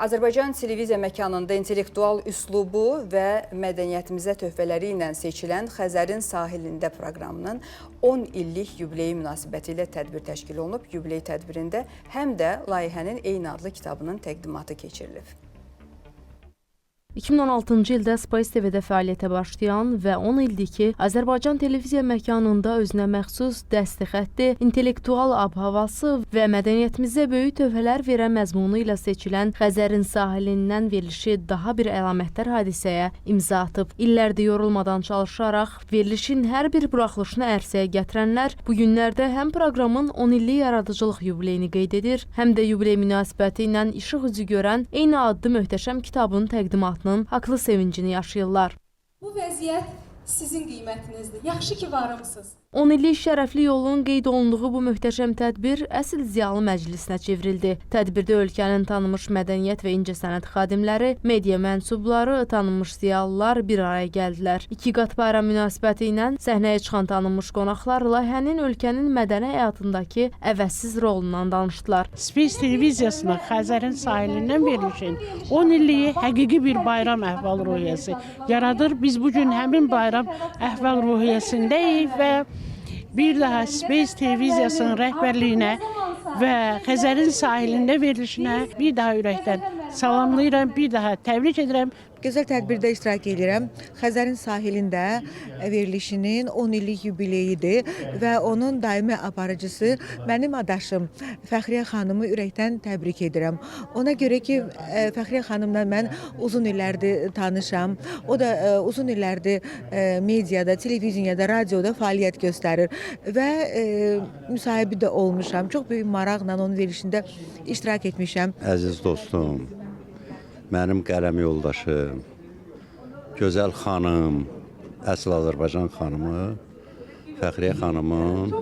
Azərbaycan televiziya məkanında intellektual üslubu və mədəniyyətimizə töhfələri ilə seçilən Xəzərin sahilində proqramının 10 illik yubileyi münasibətilə tədbir təşkil olunub. Yubiley tədbirində həm də layihənin eyni adlı kitabının təqdimatı keçirilib. 2016-cı ildə Space TV-də fəaliyyətə başlayan və 10 ildir ki, Azərbaycan televiziya məkanında özünə məxsus dəsti xətti, intellektual ab-havası və mədəniyyətimizə böyük töhfələr verən məzmunu ilə seçilən Xəzərin sahilindən verilişi daha bir əlamətdar hadisəyə imza atıb. İllərdir yorulmadan çalışaraq verilişin hər bir buraxılışını ərsəyə gətirənlər bu günlərdə həm proqramın 10 illik yaradıcılıq yubileyini qeyd edir, həm də yubiley münasibəti ilə işıq üzü görən eyni adlı möhtəşəm kitabın təqdimatının haqlı sevincini yaşayırlar. Bu vəziyyət sizin qiymətinizdir. Yaxşı ki varımsınız. 10 illik şərəfli yolun qeyd olunduğu bu möhtəşəm tədbir əsl ziyalı məclisinə çevrildi. Tədbirdə ölkənin tanınmış mədəniyyət və incəsənət xadimləri, media mənsubları, tanınmış ziyalılar bir araya gəldilər. İki qat bayram münasibəti ilə səhnəyə çıxan tanınmış qonaqlar layihənin ölkənin mədəni həyatındakı əvəzsiz rolundan danışdılar. Space televiziyasına Xəzərin sahilindən verilişin 10 illiyi həqiqi bir bayram əhval-ruhiyyəsi yaradır. Biz bu gün həmin bayram əhval-ruhiyyəsindəyik və bir daha Space televiziyasının rəhbərliyinə və Xəzərin sahilində verilişinə bir daha ürəkdən salamlayıram, bir daha təbrik edirəm. Gözəl tədbirdə iştirak edirəm. Xəzərin sahilində verilişinin 10 illik yubileyidir və onun daimi aparıcısı mənim adaşım Fəxriyə xanımı ürəkdən təbrik edirəm. Ona görə ki, Fəxriyə xanımla mən uzun illərdir tanışam. O da uzun illərdir mediada, televizyada, radioda fəaliyyət göstərir və müsahibi də olmuşam. Çox böyük maraqla onun verilişində iştirak etmişəm. Əziz dostum, mənim qələm yoldaşım, gözəl xanım, əsl Azərbaycan xanımı, Fəxriyə xanımın,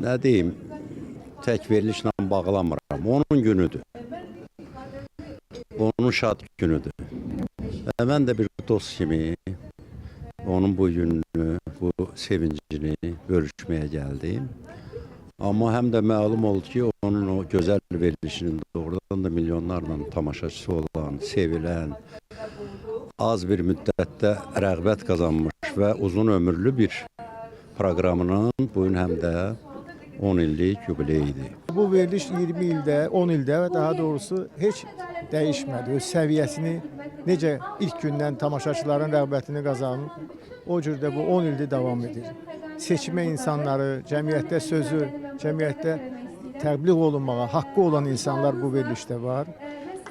nə deyim, tək verilişlə bağlamıram. Onun günüdür. Onun şad günüdür. Və mən də bir dost kimi onun bu gününü, bu sevincini bölüşməyə gəldim. Amma həm də məlum oldu ki, onun o gözəl verilişinin doğrudan da milyonlarla tamaşaçısı olan, sevilən, az bir müddətdə rəğbət qazanmış və uzun ömürlü bir proqramının bugün həm də 10 illik yubileyidir. Bu veriliş 20 ildə, 10 ildə və daha doğrusu heç dəyişmədi. Öz səviyyəsini necə ilk gündən tamaşaçıların rəğbətini qazanıb, o cür də bu 10 ildir davam edir. Seçmə insanları, cəmiyyətdə sözü, cəmiyyətdə təbliğ olunmağa haqqı olan insanlar bu verilişdə var.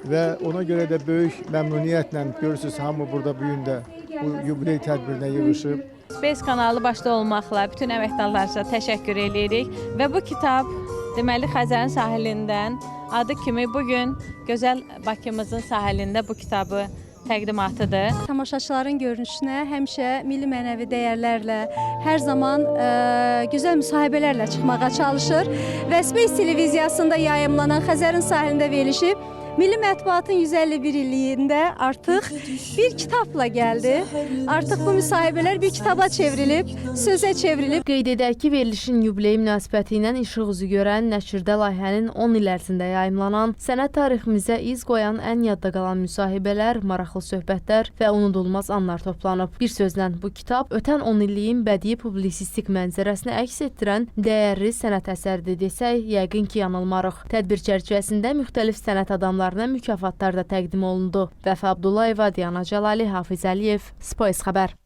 Və ona görə də böyük məmnuniyyətlə görürsünüz, hamı burada bu gün də bu yubiley tədbirinə yığışıb. Space kanalı başda olmaqla bütün əməkdarlara təşəkkür edirik və bu kitab deməli Xəzərin sahilindən adı kimi bu gün gözəl Bakımızın sahilində bu kitabı təqdimatıdır. Tamaşaçıların görünüşünə həmişə milli mənəvi dəyərlərlə, hər zaman gözəl müsahibələrlə çıxmağa çalışır və Space televiziyasında yayımlanan Xəzərin sahilində verilişi Milli Mətbuatın 151 illiyində artıq bir kitabla gəldi. Artıq bu müsahibələr bir kitaba çevrilib, sözə çevrilib. Qeyd edək ki, verilişin yubileyi münasibəti ilə işıq üzü görən nəşrdə layihənin 10 il ərzində yayımlanan, sənət tariximizə iz qoyan ən yadda qalan müsahibələr, maraqlı söhbətlər və unudulmaz anlar toplanıb. Bir sözlə, bu kitab ötən 10 illiyin bədii publisistik mənzərəsini əks etdirən dəyərli sənət əsəridir desək, yəqin ki, yanılmarıq. Tədbir çərçivəsində müxtəlif sənət adamlarına mükafatlar da təqdim olundu. Vəfa Abdullayeva, Diana Cəlali, Hafiz Əliyev, Space Xəbər.